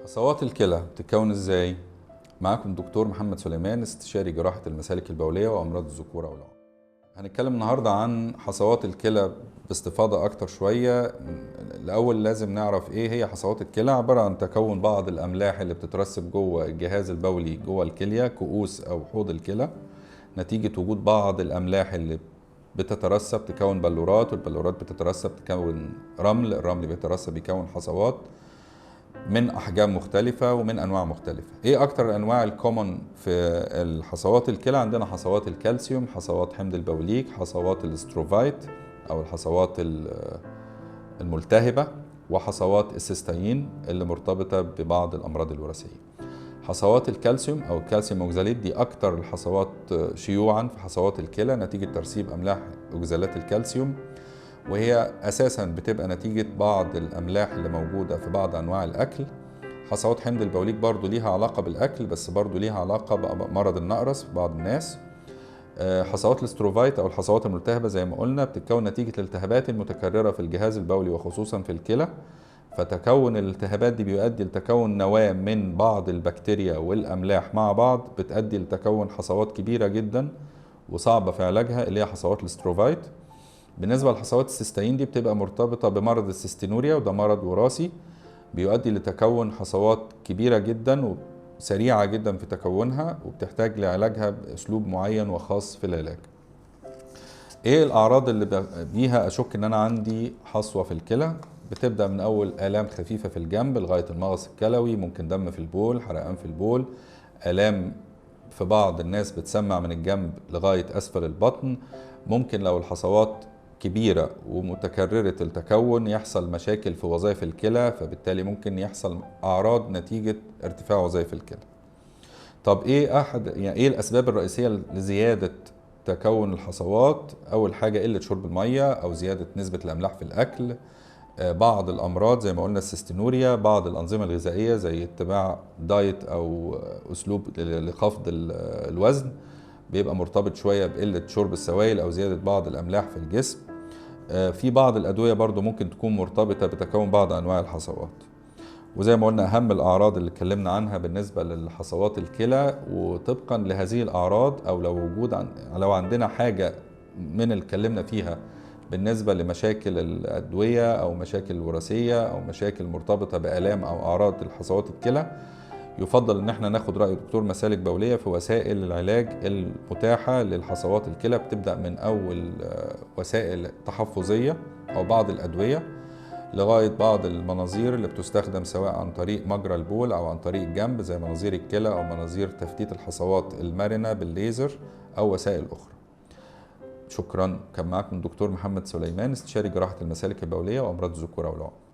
حصوات الكلى بتتكون ازاي؟ معاكم دكتور محمد سليمان، استشاري جراحة المسالك البولية وأمراض الذكورة والعقم. هنتكلم النهاردة عن حصوات الكلى باستفاضة أكتر شوية. الأول لازم نعرف إيه هي حصوات الكلى. عبارة عن تكون بعض الأملاح اللي بتترسب جوه الجهاز البولي جوه الكلية، كؤوس أو حوض الكلى، نتيجة وجود بعض الأملاح اللي بتترسب تكون بلورات، والبلورات بتترسب تكون رمل، الرمل بيترسب يكون حصوات من أحجام مختلفة ومن أنواع مختلفة. إيه أكتر الأنواع ال common في الحصوات الكلى؟ عندنا حصوات الكالسيوم، حصوات حمض البوليك، حصوات ال struvite أو الحصوات الملتهبة، وحصوات السيستاين اللي مرتبطة ببعض الأمراض الوراثية. حصوات الكالسيوم أو ال calcium oxalate دي أكتر الحصوات شيوعا في حصوات الكلى، نتيجة ترسيب أملاح أوكزالات الكالسيوم، وهي أساساً بتبقى نتيجة بعض الأملاح اللي موجودة في بعض أنواع الأكل. حصوات حمض البوليك برضو ليها علاقة بالأكل، بس برضو ليها علاقة بمرض النقرس في بعض الناس. حصوات ال struvite أو الحصوات الملتهبة زي ما قلنا بتتكون نتيجة الالتهابات المتكررة في الجهاز البولي وخصوصاً في الكلى، فتكون الالتهابات دي بيؤدي لتكون نواة من بعض البكتيريا والأملاح مع بعض، بتؤدي لتكون حصوات كبيرة جداً وصعبة في علاجها اللي هي حصوات ال struvite. بالنسبة لحصوات السيستاين دي بتبقى مرتبطة بمرض ال cystinuria، وده مرض وراثي بيؤدي لتكون حصوات كبيرة جدا وسريعة جدا في تكونها، وبتحتاج لعلاجها بأسلوب معين وخاص في العلاج. ايه الأعراض اللي بيها أشك إن أنا عندي حصوة في الكلى؟ بتبدأ من أول آلام خفيفة في الجنب لغاية المغص الكلوي، ممكن دم في البول، حرقان في البول، آلام في بعض الناس بتسمع من الجنب لغاية أسفل البطن. ممكن لو الحصوات كبيرة ومتكررة التكون يحصل مشاكل في وظائف الكلى، فبالتالي ممكن يحصل أعراض نتيجة ارتفاع وظائف الكلى. طب إيه الأسباب الرئيسية لزيادة تكون الحصوات؟ أول حاجة قلة شرب المية أو زيادة نسبة الأملاح في الأكل، بعض الأمراض زي ما قلنا ال cystinuria، بعض الأنظمة الغذائية زي اتباع diet أو أسلوب لخفض الوزن بيبقى مرتبط شوية بقلة شرب السوائل أو زيادة بعض الأملاح في الجسم. في بعض الأدوية برضو ممكن تكون مرتبطة بتكون بعض أنواع الحصوات. وزي ما قلنا أهم الأعراض اللي اتكلمنا عنها بالنسبة للحصوات الكلى، وطبقا لهذه الأعراض أو لو عندنا حاجة من اللي اتكلمنا فيها بالنسبة لمشاكل الأدوية أو مشاكل وراثية أو مشاكل مرتبطة بآلام أو أعراض الحصوات الكلى، يفضل إن احنا ناخد رأي دكتور مسالك بولية في وسائل العلاج المتاحة للحصوات الكلى. بتبدأ من أول وسائل تحفظية أو بعض الأدوية لغاية بعض المناظير اللي بتستخدم سواء عن طريق مجرى البول أو عن طريق الجنب زي مناظير الكلى أو مناظير تفتيت الحصوات المرنة بالليزر أو وسائل أخرى. شكرا. كان معكم الدكتور محمد سليمان، استشاري جراحة المسالك البولية وأمراض الذكورة والعقم.